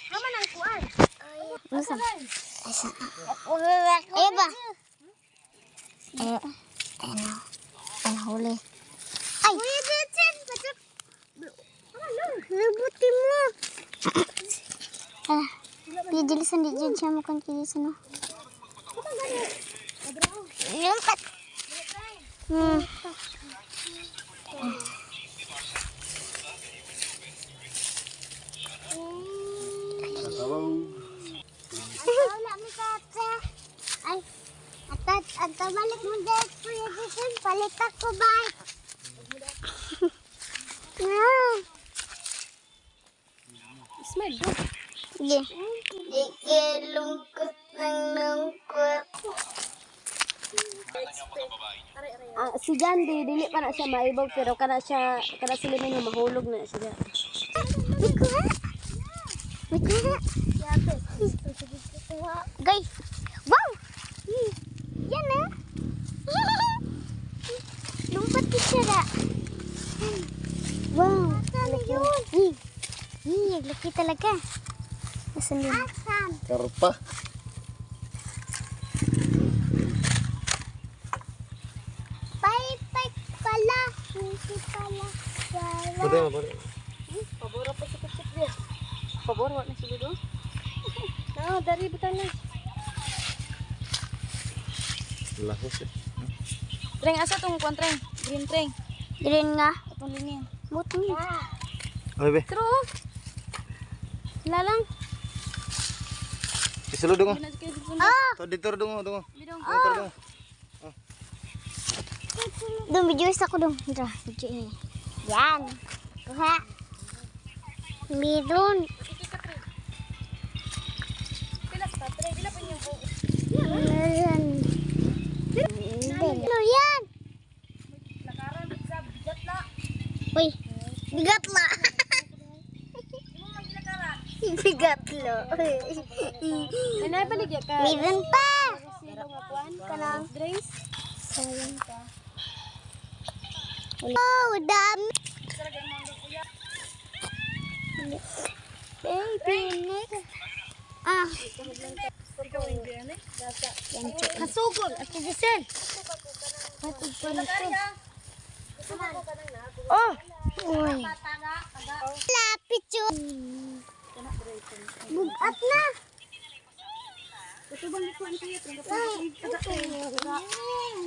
Haman ang kuan. Unsa? Asa? Ay ba? Eh, ano? Ano huli? Ay! Kuya Jetson, patak. Labuti mo! Ah, di jelisan di jud siya mo kon kaya no. Lumpat. Sabaw. Wala mi kata. Ay, atat, ata balik mo dahil, Kuya Jason, palit ako bike. Ah. Smile do. Sige. Ikilungkot ng lungkot. Ah, si Jandy dili pa na siya maibog pero kana siya kana sila min mahulog na siya. May kuha. May kuha. Guys. Wow! Yan ah. Lumpat din siya na. Wow. Laki yun. Hi, laki talaga. Asan yun? Asan? Karpa. Pay-pay pala. Hindi pala. Pala. Pwede mo, pwede. Paboro pa sa kusip niya. Paboro na sila do. Ah, dari butan na. Lahos eh. Treng asa tong kuan treng? Green treng. Green nga. Atong linin. Buto niya. Ano be? True. Lalang. Isulod dong. Pinas kayo dito. Ah! To dito dong, dong. Bidong. Dito dong. Dong, video isa ko dong. Dra, video ini. Yan. Kuha. Meron. Pilas pa treng. Pila pa niyo bugo. Meron. Ano yan? Lakaran sa bigat la. Uy, bigat la. Imo man gilakaran. Bigat la. Ay nabalik ya ka. Meron pa. Silo nga kuan kanang drinks. Sayang pa. Oh, dami. Baby, next. Ah. Kasugol. Ate Giselle. Patid pa nito. Oh, Uy. Lapit yun. Bugat na. Ito bang ikuan kuya? Ay,